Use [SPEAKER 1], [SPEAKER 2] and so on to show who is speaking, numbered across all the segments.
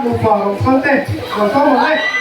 [SPEAKER 1] Nupa rawn kal te rawn kal ang e.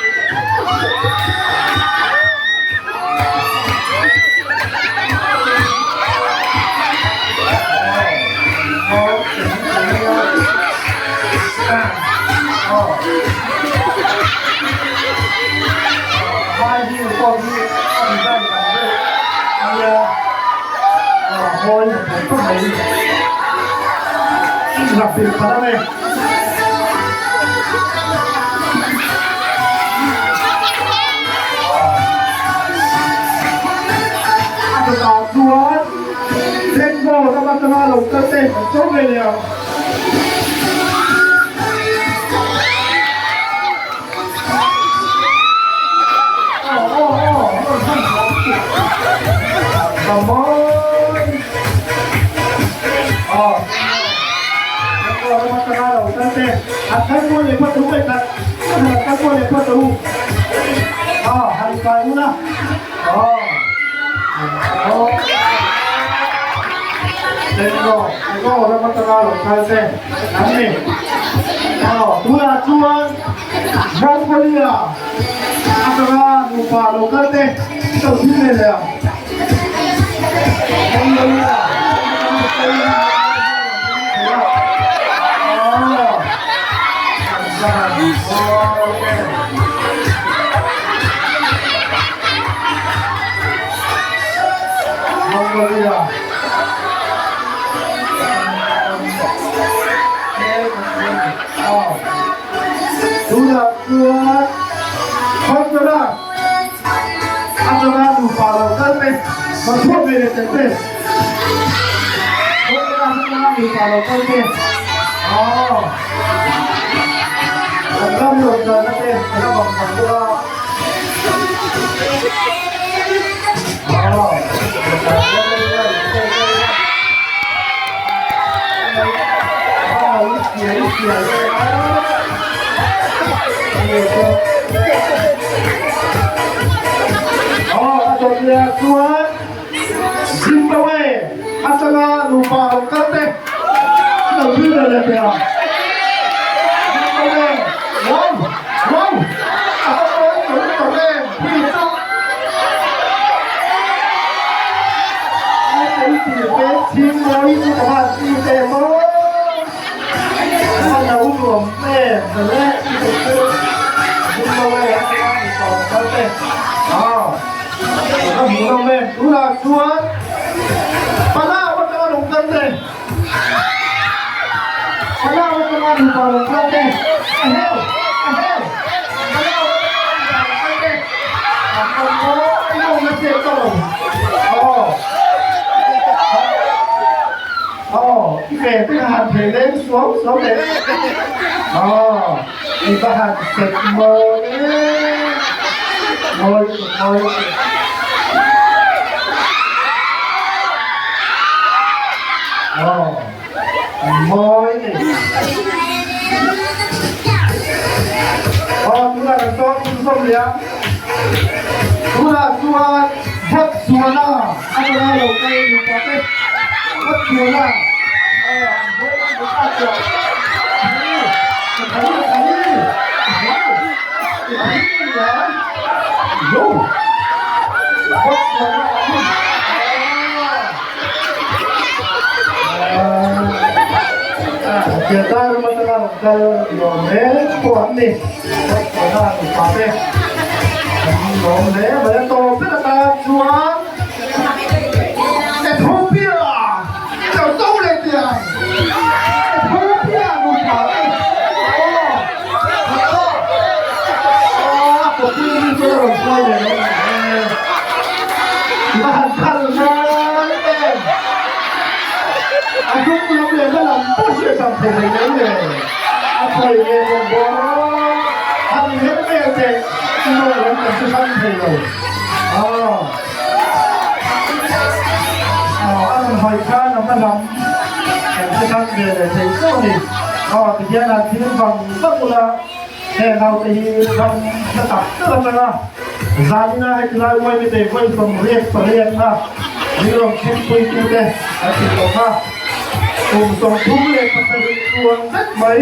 [SPEAKER 1] Kum 37 tluan vek mai.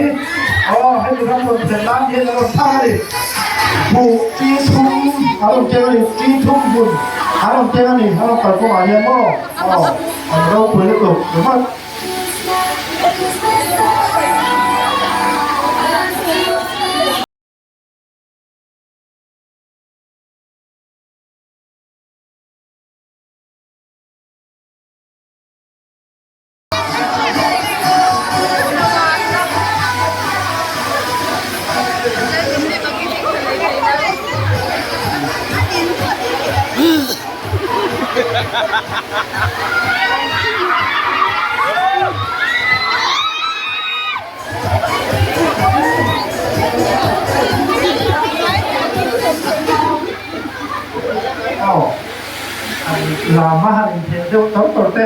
[SPEAKER 1] Aw, hemi ram rawn thlen nan hian a rawn thang a ni. Buh chi thum a rawn keng a ni, chi thum hmun a rawn keng a ni, a rawn kal kawngah hian maw? Aw, an ropui lutuk ringawt. Aw, an lam a han intheh deuh tawr tawr te.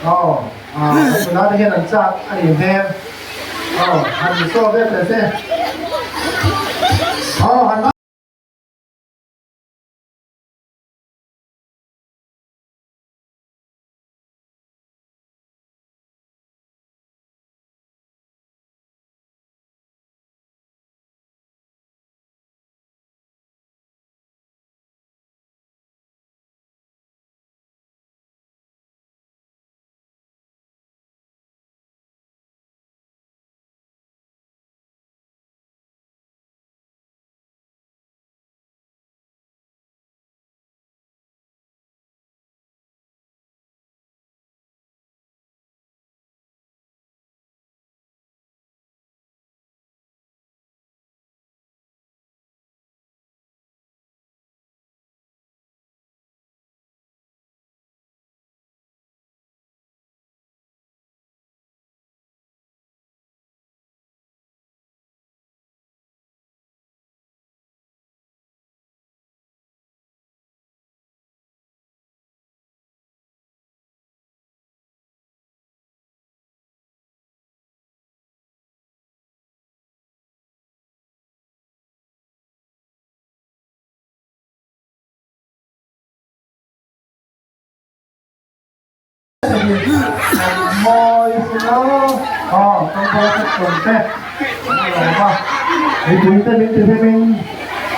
[SPEAKER 1] Aw, ah, kan nula te hian an chak a nih hmel. Aw, han insaw vel teh se. Aw, han. Mawi silo aw tawngtaw khat tum te an lo awm a mipui te min ti hlim in.